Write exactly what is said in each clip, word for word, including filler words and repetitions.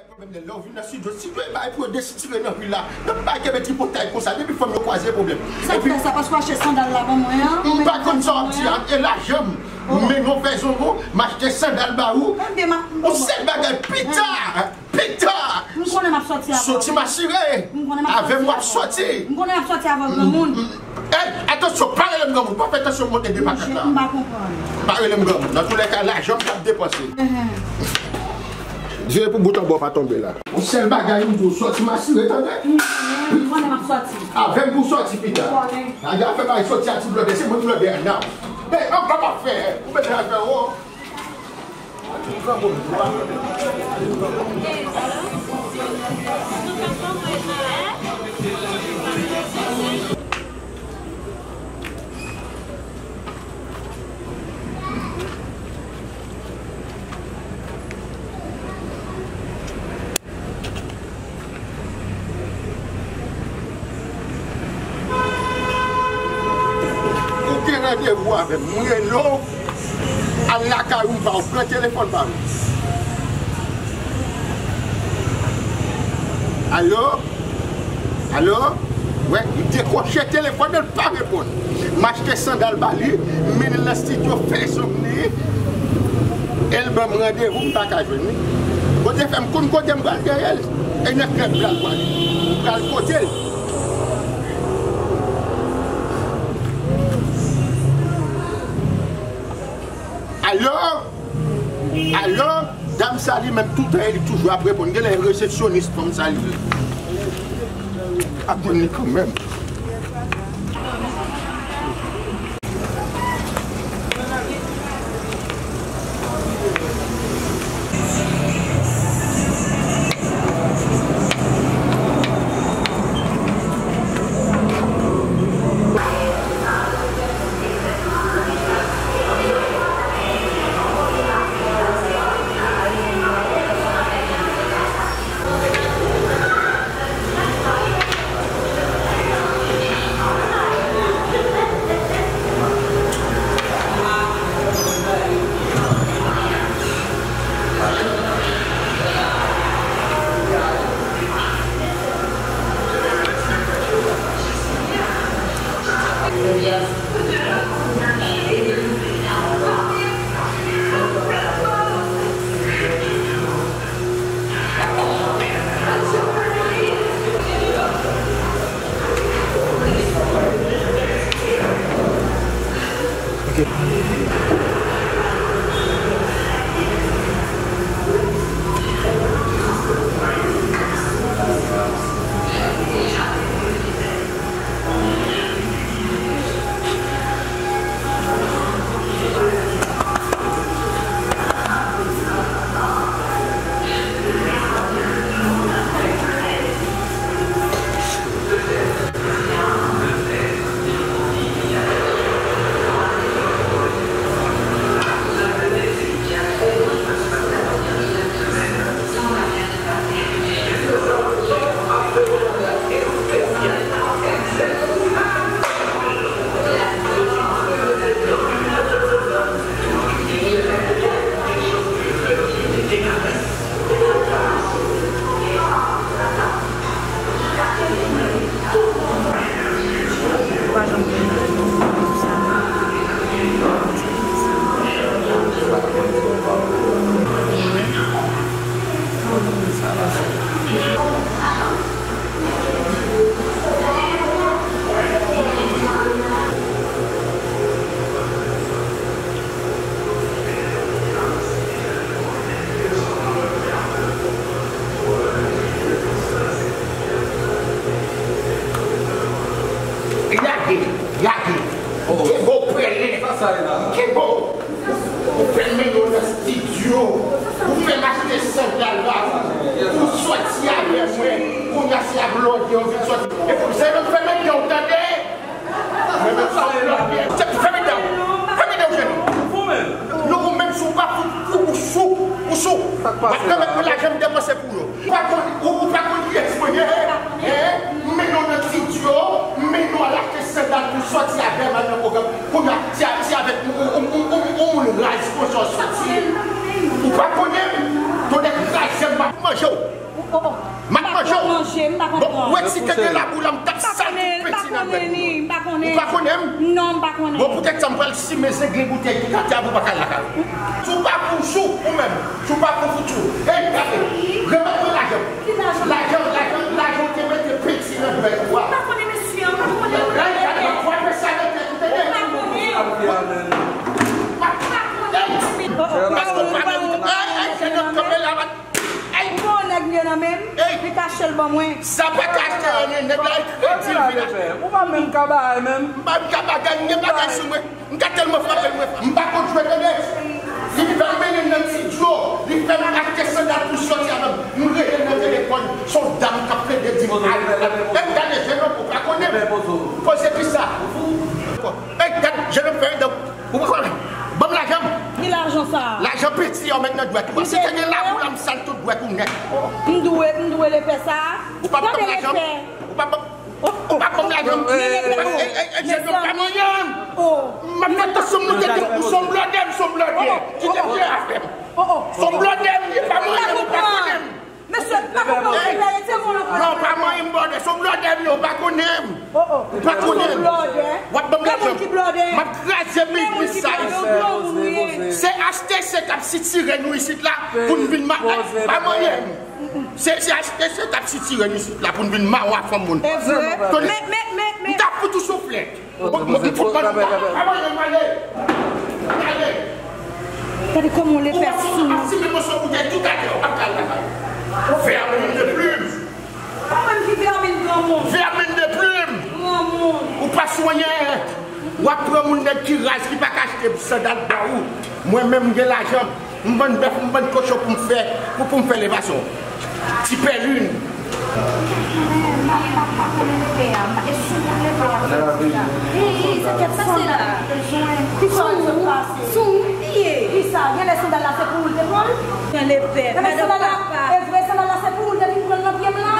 Pwoblèm de lè w vin nan estidyo, estidyo e bay pou yo desitire nan ri la. Nan pa kenbe tripotay konsa, depi fanm yo kwaze pwoblèm. Sa fè sa, paske w achte sandal la ban mwen an, ou pa konn sa w ap di a, e lajan m. Men non fè zongo, m achte sandal ba ou. Ou sèl bagay pita, pita. M konnen m ap sòti avè w. Sòti m asire. M konnen m ap sòti avè w. Avè m w ap sòti. M konnen m ap sòti avè w, granmoun. Ey, atansyon, pa rele m granmoun, pa fè tansyon monte de pakat la. M pa konprann. Pa rele m granmoun. Nan toulèka, lajan m t ap depanse. Vire pou bout anba w pa tonbe la. Yon sèl bagay m di w, sòti m asire, tande? M konnen m ap sòti. Avè m pou sòti pita. M konnen. Nèg la fè bagay sòti a ti blòdè, se mwen blòdè a now. Ey, anba m ap fè, ou mete afè w. Ou gen randevou avè m, mwen rele w, al lakay ou, m pa w pran telefòn pa m. Alo? Alo? Wè, li dekwoche telefòn nan, l pa reponn. M achte sandal ba li, m mennen l nan estidyo, fè zong li, e l ban m randevou, m pa ka jwenn li. Kote fè m konn kote m pral dèyè l, e nan klèb pral pral, m pral kote l. Alo? Alo? Dam sa li menm toutan e li toujou ap reponn. Genlè e resepsyonis fanm sa li ye. Ap jwenn li kanmenm. Lage, lage. Kenbe w prele. Kenbe w. Ou fè m mennen w nan estidyo. Ou fè m achte sandal ba ou. Ou sòti avè mwen. Kounye a se a blòdè ou vin sòti. Epi w se menm fèmen dan w, tande? Mwen menm sa w blòdè. Se pou fèmen dan w. Fèmen dan w, jèn. Non, ou menm si w pa fout, ou, ou sou, ou sou. W ap pèmèt mwen lajan m depanse pou yo. Ou pa konn, ou, ou pa konn kiyès mwen ye, hein? M mennen w nan estidyo, m mennen w al achte sandal pou sòti avè m al nan pwogram. Kounye a, se a, se avèk yon, yon, yon, yon, yon moun raz konsa w sòti. Ou pa konnen m, tonnè kraze m, m ap manje w. M pa konprann. Bon, wè ti teke labou la, m t ap sal tout penti nan dwèt ou. M pa konnen li, m pa konnen. Ou pa konnen m? Non, m pa konnen. Bon, poutèt sa, m pral simen zengle boutèy tout atè a pou w pa ka al lakay ou. Si w pa pou jou ou menm, si w pa pou fouti w. Ey, gade, remèt mwen lajan. Ki lajan? Lajan, lajan, lajan w te mete penti nan dwèt ou a. M pa konnen mesye an, m pa konnen. Ey, gade, m ap frape sa nan tèt ou, tande? M pa konnen. M pa konnen. Paske w pa menm, ey, ey, jennonm kanpe la, Ey! Ou wè yon nèg m ye nan men m, li kache l ban mwen. Sa pa ka achte anyen, nèg la ekredi l vin achte. Ou pa menm ka bagay menm. M pa menm ka bagay, m gen bagay sou mwen. M ka tèlman frape l, mwen, m pa konn jwe, tande. Li fè m mennen nan ti dlo, li fè m achte sandal pou sòti avè m. M rele nan telefòn, se yon dam k ap plede di m al, al. E m gade jennonm, ou pa konnen m. Poze kisa? Ey, gad, jennonm fè yon dan. Ou pa konnen? Ban m lajan m. Ki lajan sa a? Lajan penti a w met nan dwèt ou a. Si te gen labou la, m sal tout dwèt ou nèt. M dwe, m dwe lepè sa a? Ou pa ban m lajan m? Ou pa ban m, ou pa ban m lajan m? Ey, ey, ey, jennonm, pa manyen m. M ap fè tansyon m monte, ou se yon blòdè, m se yon blòdè. Kite m jere afè m. Se yon blòdè m ye, pa manyen m, ou pa konnen m. Mesye, pa konprann, se verite, mon oncle. Non, pa manyen m, blòdè. Se yon blòdè m ye, ou pa konnen m. Ou pa konnen m. W ap ban m lajan. M ap kraze biznis sa isit. Se H T C k ap sitire nou isit la pou n vin ma-, pa manyen m. Se, se H T C k ap sitire nou isit la pou n vin mawa fanm moun. M t ap fout ou souflèt. Gade kòman w lepè sou. Vermine de plume. Ou menm ki vèmin granmoun. Vermine de plume. Granmoun. Ou pa swenyen. W ap pran moun nèg ki raz ki pa ka achte sandal ba ou. Mwen menm m gen lajan. M vann bèf, m vann kochon pou m fè, pou, pou m fè levasyon. Ti pèlin. Sou ou? Sou ou? Kisa? Genlè sandal la se pou ou l te pran l? Genlè sandal la, e vre sandal la se pou ou l te vin pran l nan pye m la?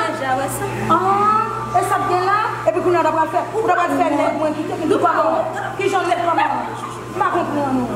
Ah, e sa k gen la? Epi kounye a w ta pral fè, ou ta pral fè nèg mwen kite vin pran m? Kijan l te pran m? M pa konprann ou.